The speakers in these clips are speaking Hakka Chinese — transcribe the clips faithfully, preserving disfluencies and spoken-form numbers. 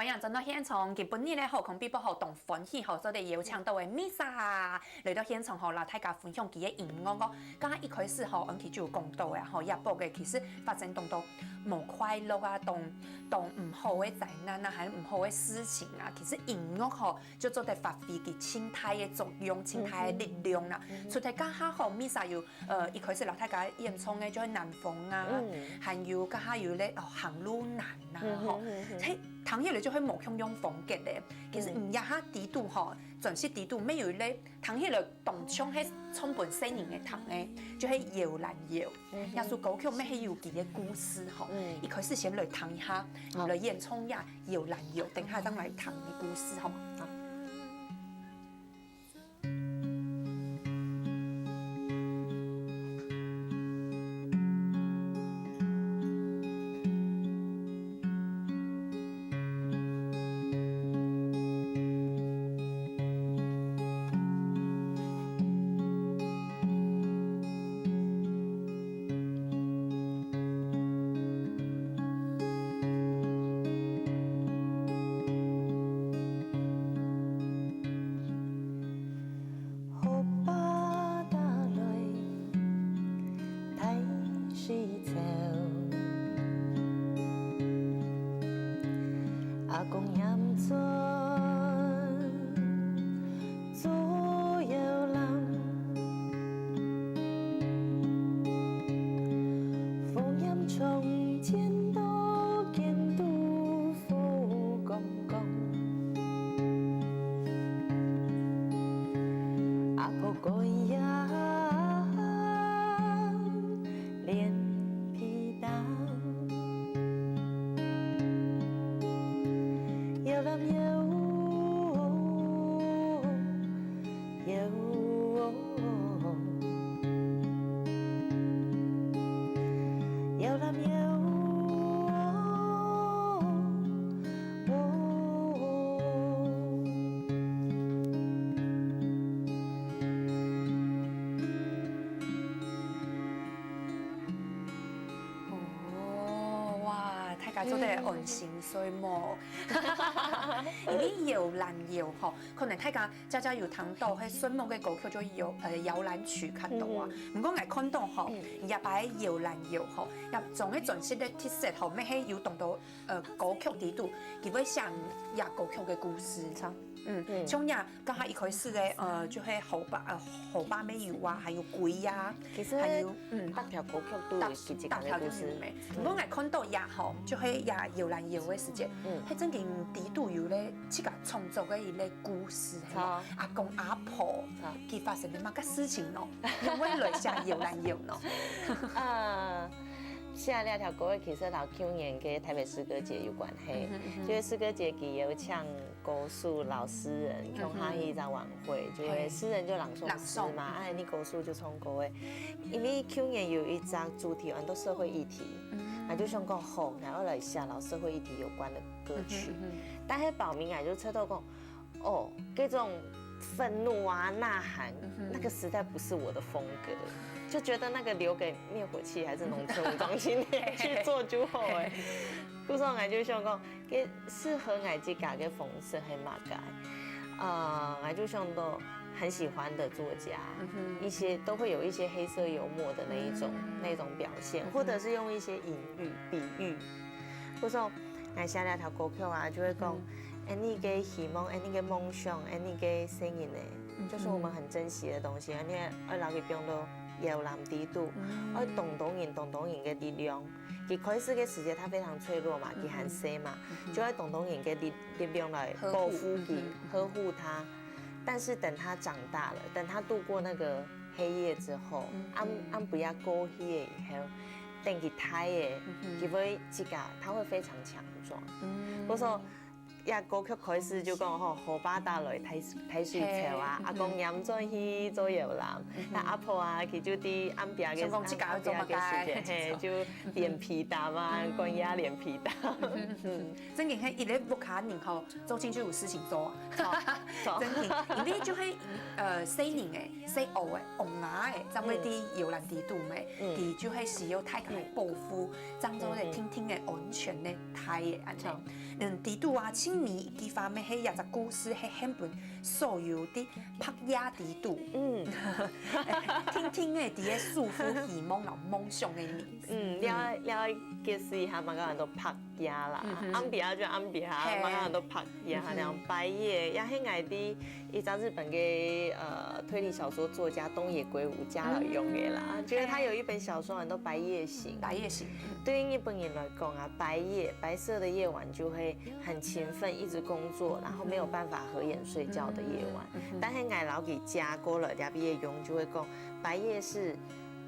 歡迎轉到現場，今晡日呢，好康必報好，當歡喜吼，做得邀請到个 Misa 來到現場吼，摎大家分享佢个音樂哦。剛剛一開始吼，安琪就有講到个吼，這部个其實發生當多無快樂啊，當當毋好个災難啊，還毋好个事情啊，其實音樂吼就做得發揮佢盡大个作用、盡大个力量啦。除忒這下吼，Misa 有呃一開始摎大家演唱个就係南風啊，還有這下有咧哦行路難啊吼，係聽起來就係無共樣風格咧。其實嗯這下底肚吼，專輯底肚乜有一個聽起來當像係唱分細人仔聽个，就係搖籃搖。這首歌曲乜係有佢个故事吼，一開始先來聽一下，來演唱一下搖籃搖，等下正來聽个故事好嗎？哦，哇，大家做得安心睡無？因為搖籃搖吼，可能大家 家家有聽到，係睡目个歌曲就搖呃搖籃曲較多啊。毋過𠊎看到吼，這擺搖籃搖吼，這張个專輯个特色吼，乜係有當多呃歌曲底肚，佢會寫這歌曲个故事。嗯，像這剛下一開始个呃，就係猴爸呃猴爸乜有啊，還有鬼啊，其實還有嗯。八條歌曲都有佢自家个故事。毋過𠊎看到這吼，就係這搖籃搖个時節，嗯，係正經底肚有咧自家創作个一個故事，係無？阿公阿婆，佢發生个麼个事情呢？仰會來寫搖籃搖呢？啊，寫這條歌其實摎舊年个台北詩歌節有關係，就係詩歌節佢有請歌手摎詩人共下去一隻晚會，就係詩人就朗誦詩嘛，啊，你歌手就唱歌个。因為舊年有一隻主題安到社會議題，𠊎就想講，好，𠊎愛來寫摎社會議題有關个歌曲。但係報名𠊎就知道講，哦，這種憤怒啊、吶喊，那個實在不是我的風格，就覺得那個留給滅火器還是農村武裝青年去做就好欸。故所𠊎就想講， 該適合𠊎自家个方式係麼个？呃，𠊎就想到很喜歡的作家，一些都會有一些黑色幽默的那一種那一種表現，或者是用一些隱喻、比喻。故所𠊎寫這條歌曲啊，就會講，恁呢个希望，恁呢个夢想，恁呢个細人仔，就是我們很珍惜的東西，恁呢愛摎佢放到搖籃底肚，愛當多人、當多人个力量。 佢開始个時節，他非常脆弱嘛，佢還細嘛，就愛當多人个力力量來保護佢、呵護他。但是等他長大了，等他度過那個黑夜之後，暗暗晡夜過去了以後，等佢大了，佢會自家，他會非常強壯。故所 這歌曲開始就講吼，河壩打來大大水潮啊，阿公撿轉去做搖籃，該阿婆啊，佢就在暗晡个想講自家愛做麼个，暗晡个時節，嘿，就練被擔啊，關爺練被擔。正經係一個屋下人吼，做親就有事情做啊。真經，因為就係呃細人仔、細孲仔、孲仔仔，正會在搖籃底肚咩，佢就係需要大家來保護，正做个定定个安全个大个恁樣。嗯，裡肚啊，盡尾一句話，乜係這隻故事，係獻分所有在拍野裡肚，嗯定定仔在該囑咐希望摎夢想个人。嗯，了了解釋一下，麼个安到白夜啦，嗯哼暗晡夜就暗晡夜，嘿麼个安到白夜，嗯哼然後白夜，也係𠊎在一隻日本个呃推理小說作家東野圭吾家裡用个啦，嗯就是他有一本小說安到《白夜行》。白夜行，對於日本人來講啊，白夜，白色的夜晚就會很勤奮，一直工作，然後沒有辦法合眼睡覺的夜晚。嗯哼但係𠊎摎佢借過來，這邊用就會講，白夜是，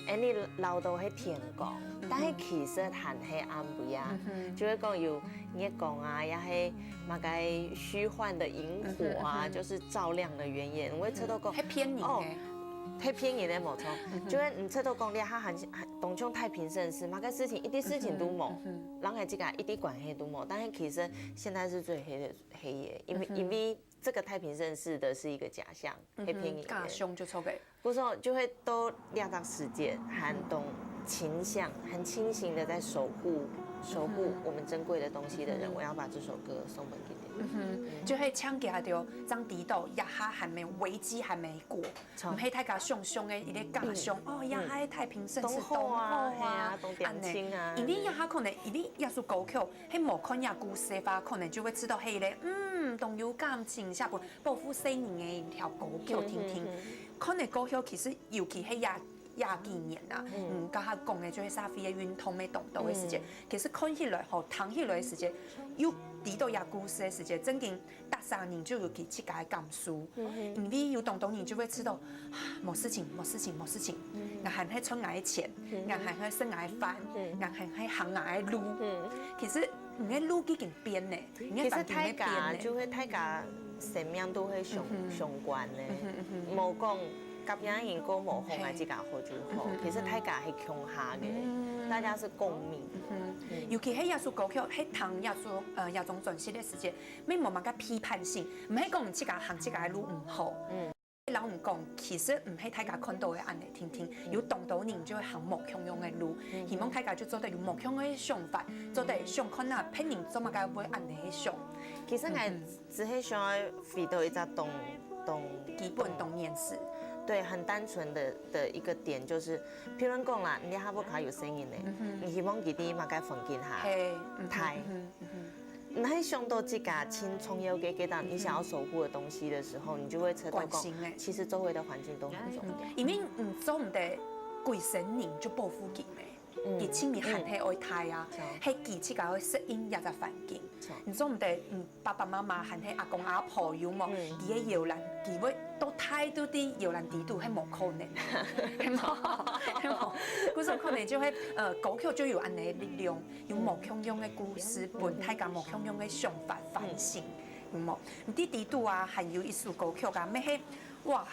哎，你老到係天光，但係其實還係暗晡夜，嗯哼就會講有月光啊，也係麼个虛幻的螢火啊，嗯哼嗯哼就是照亮的原野。我會知道講，係騙人哦个。係騙人个無錯，就係你知道講，你還還當像太平盛世，麼个事情一點事情都無。嗯人个自家一點關係都無，但係其實現在是最黑的黑夜，因為、因為這個太平盛世的是一個假象，黑片影。假象就錯个。不是，就會到這段時間，還當傾向、很清醒的在守護、守護我們珍貴的東西的人，我要把這首歌送分給你。嗯哼，就係請佢兜正知道，這下還沒危機還沒過，錯毋係大家想象个一個假象，哦，這下太平盛世當好啊，當好係啊，當恬靜啊。因為這下可能，因為這首歌曲，係無看這故事个話，可能就會知道係咧，嗯，當有感情，下本保護細人个一條歌曲聽聽。看个歌曲其實尤其係這這幾年啊，嗯，剛剛講个就係社會个運動个當多个時節，其實看起來吼，聽起來个時節，又知道這故事个時節，正經大家人就有佢自家个感受，因為有當多人就會知道，啊，無事情，無事情，無事情，𠊎還係賺𠊎个錢，𠊎還係食𠊎个飯，𠊎還係行𠊎个路。其實你个路已經變咧，你个其實環境會變大家咧。就係大家生命都係相相關个，無講甲樣人過無好，啊自家好就好。其實大家係共下个，大家是共鳴。嗯，尤其係這首歌曲，係聽這首呃這張專輯个時節，乜無麼个批判性，毋係講自家行自家个路毋好。嗯。老實講，其實毋係大家看到个恁呢，聽聽，有當多人就會行無共樣个路，希望大家就做得有無共樣个想法，做得想看啊，別人做麼个會恁呢想。其實𠊎只係想要回到一隻當當基本當現實。對，很單純的的一個點，就是，譬如講啦，你下屋下有細人呢，你希望佢在麼个環境下係，嗯哼大？嗯哼嗯哼你會想到自家盡重要个，个當你想要守護的東西的時候，你就會知道關心欸講，其實周圍的環境都很重要。因為你做毋得歸生人就保護佢咩，佢盡尾還係愛大啊，係佢自家愛適應這隻環境。你做毋得，嗯，爸爸媽媽還係阿公阿婆有無？佢个搖籃，佢會到大都在搖籃底肚，係無可能，係無，係無。故所可能就係，呃，歌曲就有恁呢个力量，有無共樣个故事，分大家無共樣个想法反省，有無？你知底肚啊，還有一首歌曲啊，乜係 哇，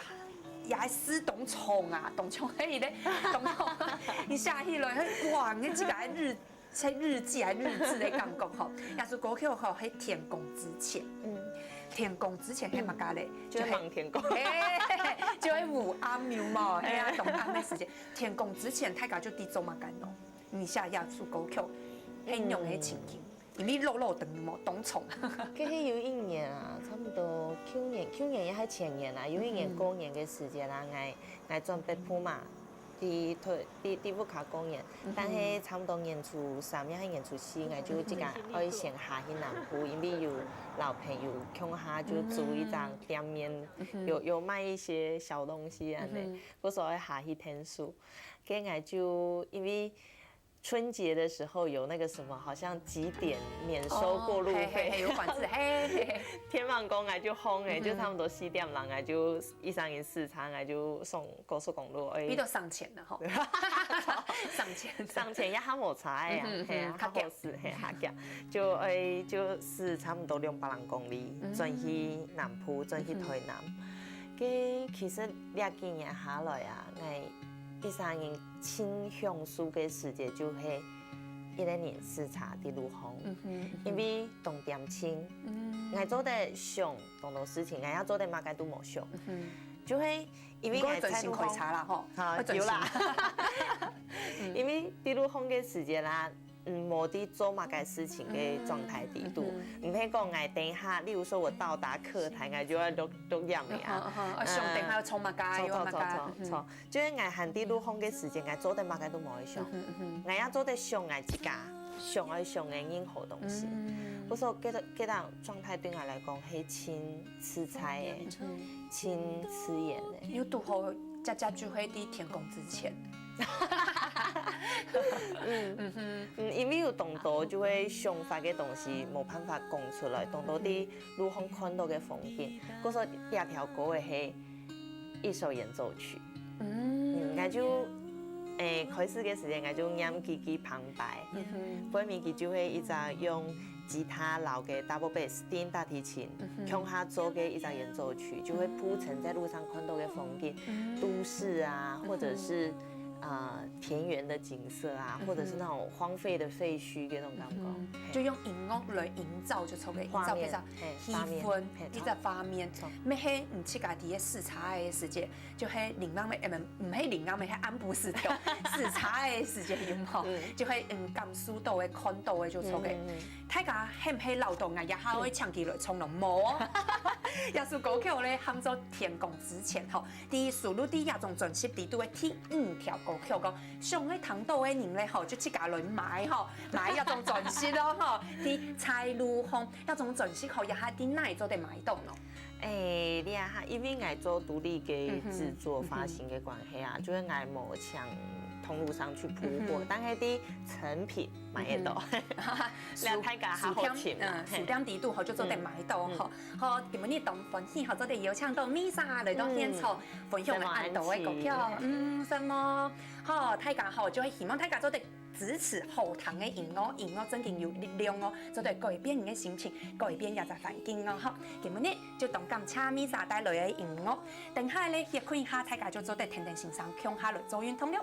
也係當長啊，當長，係咧，當長，你寫起來，哇，你自家日，在日記還日誌个感覺吼，也係歌曲吼，係天光之前。嗯，天光之前係麼个咧？就係望天光係，就係烏暗有無？係啊，當暗个時間，天光之前大家就在做麼个呢？你寫這首歌曲，係仰个情景？因為落落等於無當長。其實有一年啊，差不多舊年，舊年也係前年啊，有一年過年个時間啦，𠊎𠊎轉北部嘛，在台在在屋下過年，但係差不多年初三也係年初四，𠊎就自家愛先下去南部，因為有老朋友共下就租一張店面，有有賣一些小東西恁呢，故所愛下去𢯭手。該𠊎就因為 春節的時候有那個什麼，好像幾點免收過路費，係係係，有管制，係係係。天光光啊就轟欸，就差不多四點零啊，就一上一市場啊，就上高速公路，哎，比較省錢啦吼，省錢。省錢也較無差欸啊，係啊，較好勢，係較遽，就哎就駛差不多兩百零公里，轉去南部，轉去台南。該其實這幾年下來啊，𠊎一生人盡享受个時節就係 一個人駛車在路項，因為當恬靜，𠊎做得想當多事情，𠊎也做得麼个都無想，就係因為𠊎在路項，開車啦吼，好有啦，因為在路項个時節啦，嗯，無在做麼个事情个狀態底肚。毋係講𠊎等一下，例如說我到達課堂，𠊎就愛錄錄影个啊。啊，想等下要創麼个，錯錯又要麼个。錯錯錯，就係𠊎還在路項个時間，𠊎做得麼个都無愛想，𠊎也做得想𠊎自家想愛想个任何東西。我說，這个這个狀態對𠊎來講係盡自在个，盡自然个。又堵好，佳佳就會在天光之前。嗯，因為有當多就會想法个東西無辦法講出來，當多在路項看到个風景，故所這條歌个係一首演奏曲。嗯，𠊎就，誒，開始个時間，𠊎就念幾句旁白，背尾佢就會一直用吉他摎个double bass、低音大提琴，共下做个一隻演奏曲，就會鋪陳在路上看到个風景，都市啊，或者是啊、田園的景色啊，或者是那種荒廢的廢墟的那種感覺。嘿就用音樂來營造，就做个營造畫面這隻嘿氣氛畫面，嘿這隻畫面。錯乜係毋自家在个視察个時節，就係另外个，誒，毋係另外个，係暗晡時條視察个時節有無？就係嗯感受到个、看到个就做个。大家係毋係老到𠊎也下會搶起來唱咯？無哦，這首歌曲咧喊做《天光之前》吼。在收錄在這張專輯裡肚个第五條歌曲講，想愛聽到个人咧吼，就自家來買吼，買這張專輯咯吼。在在路項這張專輯吼，這下在哪做得買到呢？誒，這下因為𠊎做獨立个製作發行个關係啊，就係𠊎無請通路商去鋪貨，但係在誠品買得到，這大家較好尋啦。書店，嗯，書店裡肚吼就做得買到吼。好，今晡日當歡喜吼，做得邀請到Misa來到現場，分享恁多个歌曲，嗯，什麼？好，大家吼就會希望大家做得 支持好聽个音樂，音樂正經有力量哦，做得改變人个心情，改變這隻環境哦，吼。今晡日就當感謝Misa帶來个音樂，等下咧歇睏一下，大家就做得天天欣賞，共下來做運動了。